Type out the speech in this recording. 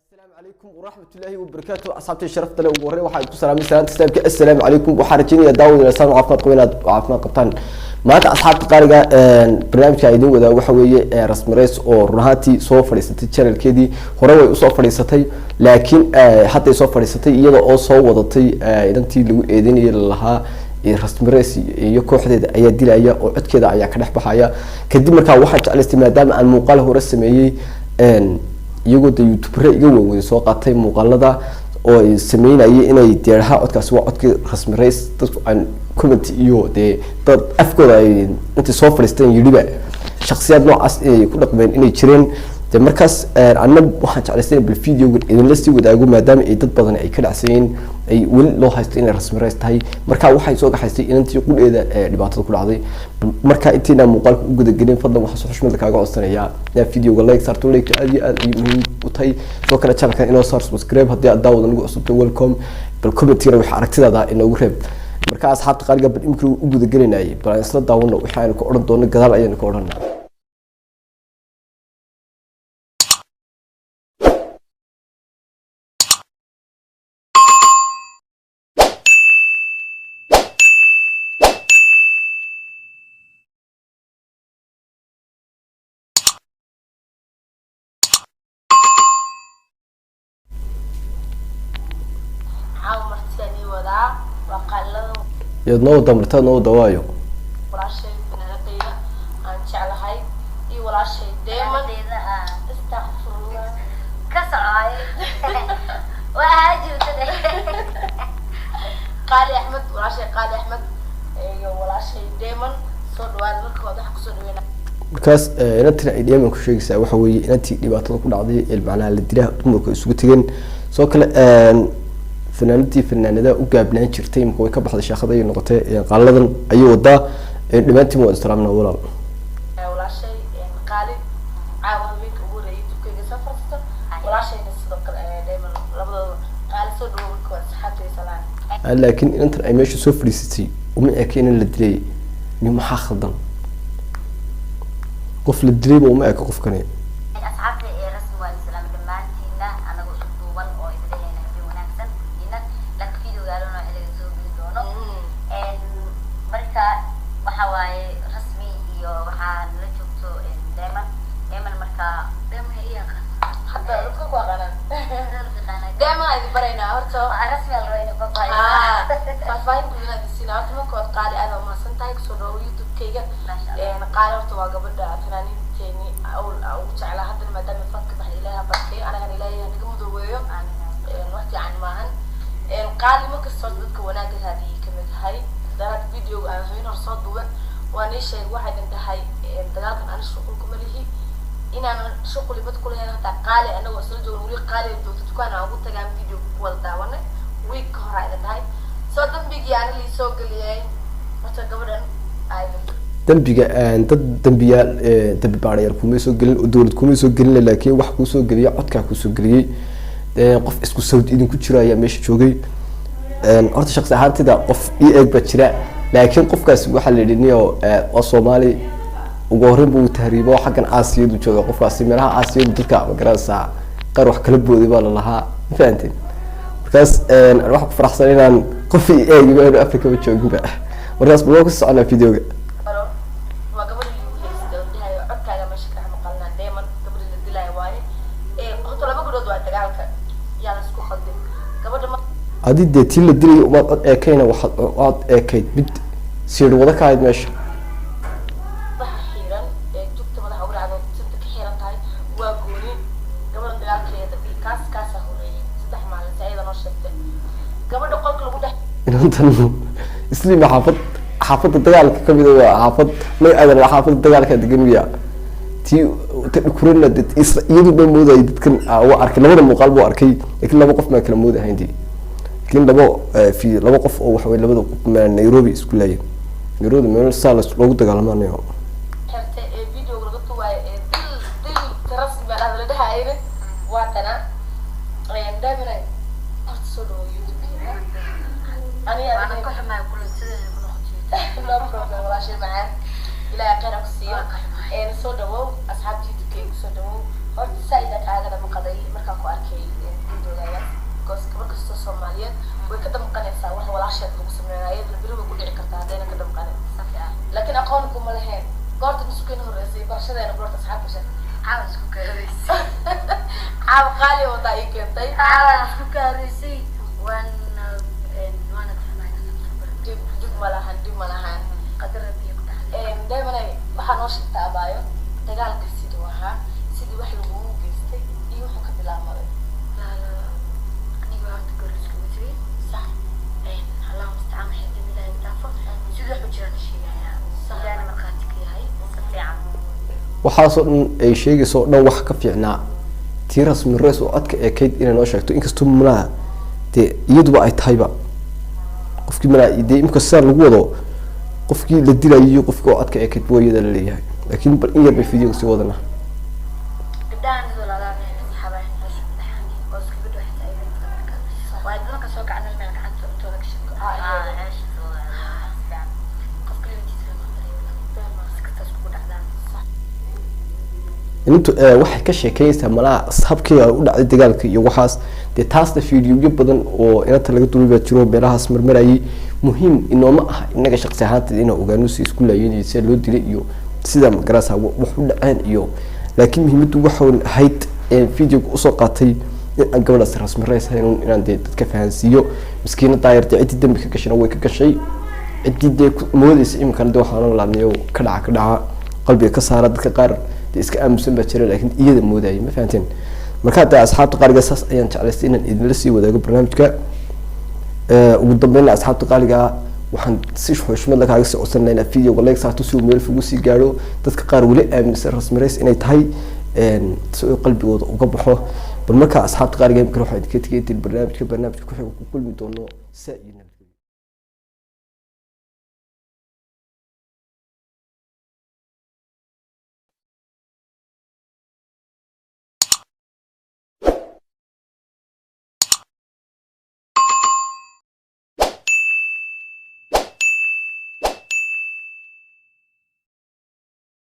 Asalaamu calaykum waraxmatullaahi wabarakaatu. Asxaabtii sharafta leh, ugu horreyn waxaan ku salaamay salaanta islaamka, assalaamu calaykum. Waxaan rajeynayaa daawad inasaan caafimaad qabo, inaad caafimaad qabtaan. Maanta, asxaabta qaaliga, barnaamijka idin wadaa waxa weeye Rasmi Reys oo run ahaantii soo fadhiisatay channelkeedii. Hore way usoo fadhiisatay, laakiin hadday soo fadhiisatay iyada oo soo wadatay inantii lagu eedeynayay, lalahaa Rasmi Reys iyo kooxdeeda ayaa dilaya oo codkeeda ayaa ka dhex baxaya. Kadib markaa waxaan jeclaystay, maadaama aan muuqaal hore sameeyey, iyagoo de youtubere iga waaweyn soo qaatay muuqaalada oo ay sameynayay inay deeraha codkaasi waa codkii Rasmi Reys, dadku aan comment iyo dee dad afkooda ay intay soo fadhiisteen yidhiba shaksiyaad noocaas inay ku dhaqmeen inay jireen. De markaas anna waxaan jeclaystay bal videogan idinla sii wadaago, maadaama ay dad badan ay ka dhacsayeen, ay weli loo haysto inay Rasmi Reys tahay. Marka waxay soo gaxaystay inantii qudheeda ee dhibaatada ku dhacday. Marka intaynaa muuqaalka u gudagelin, fadlan waxaan si xushmada kaaga codsanayaa inaad videoga like saarto. Like aad iyo aad ayay muhiim u tahay. Sidoo kale channelkan inoo saar subscribe haddii aad daawada nagu cusubtay. Welcome. Bal commentigana waxa aragtidaada inoogu reeb. Marka asxaabta qaaliga, bal imika u gudagelinayay, bal aan isla daawano. Waxaanu ka odhan doono gadaal ayaanu ka odhanaa. Caawa martida nii wadaa waa qaalada. Yaad noo wadaa martaad noo wadaa waayo? Walaashay fanaanadayda aan jeclahay iyo walaashay Deeman. Astaqfirullah. Ka socay waa ahaa jirta. Qaali Axmed, walaashay Qaali Axmed iyo walaashay Deeman, soo dhawaada. Marka hore waxaan kusoo dhaweynaa Markaas inantina ay Dheeman ku sheegaysaa waxa weeye inantii dhibaatada ku dhacday ee macnaha la dilaa dumarku isugu tegeen. Sidoo kale fanaanadii fanaanadaha u gaabnaan jirtay imika way ka baxday, sheekada ayay noqotay. Qaaladan ayay wadaa. Dhammaantiin waan islaamna, walaal. Walaashay Qaali caawa habeenka ugu horeeyay youtube-kayga soo fadhiisato, walaashayna sidoo kale Deeman, labadooda. Qaali, soo dhawow. Marka hore asxaabtay salaan. Laakiin inantan ay meesha soo fadhiisatay uma eka inan la dilay. Ni maxaa khaldan? Qof la dilayba uma eka qofkani. Asxaabta ee Rasmi, waa islaam dhammaantiina, anagoo isku duuban oo idin lehayna habeen wanaagsan ina laakiin videoga alona xilliga soo geli doono. Marka waxa waaye Rasmi iyo waxaa nala joogto Deeman. Deeman marka Deeman iya yaqaan. Hadda dadka ku aqaanaan. Yaqaanaa. Deeman aan idin baraynaa horta. Rasmi la rabaa inay Ah, faahfaahiso. Faahfaahin guud inaad isiina horta. Marka hore Qaali, aad waa mahadsan tahay, kusoo dhawo youtube-kayga. Maasha Allah. Qaali horta waa gabadha fanaaniinteeni awl ugu jeclaa. Haddana maadaama fanka baxda, Ilaaha barkeeyo, anagana Ilaahay naga mudoobeeyo. Wax fiican maahan. Qaali markasta horta dadka wanaagga raadiyay kamid tahay. Daraad videoga aan habeen hor soo duuban waa nii sheegay, waxay dhan tahay dagaalkan ani shuqul kuma lihi, inaanan shuqul ibad ku lahayn. Hataa Qaali anagoo isla joogno, weli Qaali joogto dukaan aan ugu tagaan video ku wada daawanay week ka hor aydan tahay. Soo dambigii ani liisoo geliyay horta gabadhan aydan Dembiga dad dembiyaal, dembi baarayaal kumay soo gelin oo dowlad kumay soo gelin, laakiin wax kuusoo geliya codkaa kuusoo geliyey. Qof isku sawd idinku jiro ayaa meesha joogay. Horta shaqsi ahaantida qof ii eeg baa jira, laakiin qofkaas waxaa la yidhi niyo waa Soomaali, ugu horreyn buu tahriibo, xaggan Aasiyadu jooga qofkaasi, meelaha Aasiyadu dadka ma garanaysaa qaar wax kala booday baa lalahaa, ma fahanteen? Markaas aan waxaan ku faraxsan inaan qof ii eegiba aanu Africa ba jooginba. Markaas bal waa ku soconaa videoga. Baro waa gabadha lagu haystay oo dhahayo codkaaga meesha ka maqalnaa. Deeman gabadha la dilaayo waaye. Horta laba gabdhood waa dagaalka, yaa la isku khaldin gabadha ma Adi dee tii la dilayay umaad cod eekayna, waxaad waad eekayd mid siir wada ka ahayd meesha. Madaxa xiiran ee jugta madaxa ugu dhacdo, tinta ka xiiran tahay, waa gooni gabadha dagaalkeeda. Kaas kaasaa horeeyay 3 maalin si ayada noo sheegtay gabadha qolka lagu dhex Inantan isliima xaafad, xaafadda dagaalka kamid a waa xaafad magaceeda la xaafadda dagaalka degan miya? Tii ta dhukurana dee iyadu ba moodayay dadkan waa arkay labada muuqaal buu arkay, laakiin laba qof maa kala moodahayn dee. Laakiin labo fi laba qof oo waxa weye labada qof ma Nairobi isku laayeen, Nairobi meel saa loogu dagaalamanayo. Xirtay ee videoga laga tuwaayo ee dil dil rasmi baa dhahda la dhahayna waa tana. Daamina horta soo dhawo youtube-keena. Aniga Waana ka xumahay kulantadeeda ku noqotay. No problem, walaashay macaan, Ilaahay khayr ha ku siiyo. Waa ka xumahay. Soo dhawow, asxaabta youtube-keyga kusoo dhawow. Horta saa-ida kaagana maqaday markaan ku arkay. Isbarashadeena goorta asxaabta sheeg. Caawa isku kaaraysay. Caawa qaali wadaa ii keentay. Caawa isku kaaraysay, waana waana fahmay. Dhib ma lahan, dhib ma lahan. Qadar Rabbiga ku dhacday. Daymanay, waxaa noo sheegtaa abaayo dagaalka siduu ahaa, sidii wax lagugu geystay iyo wuxuu ka bilaabmaday. Aniga horta guri iskugu tegay. Allahu mustacaan, waxay dambi Ilaahay dhaafo. Sidii wax u jiraan sheegayaa, Ilaahna markhaati ka yahay si fiican. Waxaasoo dhan ay sheegayso oo dhan wax ka fiicnaa tii Rasmi Reys oo codka eekayd inay noo sheegto, inkastoo malaha dee iyaduba ay tahayba qofkii malaa dee imika sidaa lagu wado qofkii la dilayo iyo qofkii oo codka eekayd waa iyada la leeyahay, laakiin bal in yar bay videoga sii wadanaa. Gabdhahan walaalaha saxaabaha oo isku gabdho xitaa ay marka waa dadka soo gacana meel gacanta intooda ka shaqo qofka limitiisa lama dareemo, si kastaas kugu dhacdaan. Intu waxay ka sheekeynaysaa malaha habkii ay u dhacday dagaalka iyo waxaas. Dee taasna fiidiyoyo badan oo inanta laga duubay baa jiro meelahaas marmarayay. Muhiim inooma aha inaga shaqsi ahaanteed inaan ogaano si isku laayeen iyo sida loo dilay iyo sida magarasa wax u dhaceen iyo, laakiin muhiimaddu waxaan ahayd videoga usoo qaatay in aan gabadhaas Rasmi Reys hayn inaan dee dadka fahansiiyo. Miskiina daayar dee ciddii dambi ka gashayna way ka gashay, ciddii dee moodaysa iminkana dee waxaan laabnayo ka dhaca ka dhaca qalbiga ka saara. Dadka qaar dee iska aamusan baa jira, laakiin iyada moodayay, ma fahanteen? Marka dee asxaabta qaaliga, saas ayaan jeclaystay inaan idinla sii wadaago barnaamijka. Ugu dambeynna, asxaabta qaaliga ah, waxaan si xushmad leh kaaga sii codsanaa inaad videoga like saarto si uu meel fog usii gaadho dadka qaar weli aaminsan Rasmi Reys inay tahay, si uu qalbigooda uga baxo. Bal markaa asxaabta qaaliga, imika waxaan idinka tegay intiin barnaamijka ku xiga ku kulmi doono, saa iyo nabad.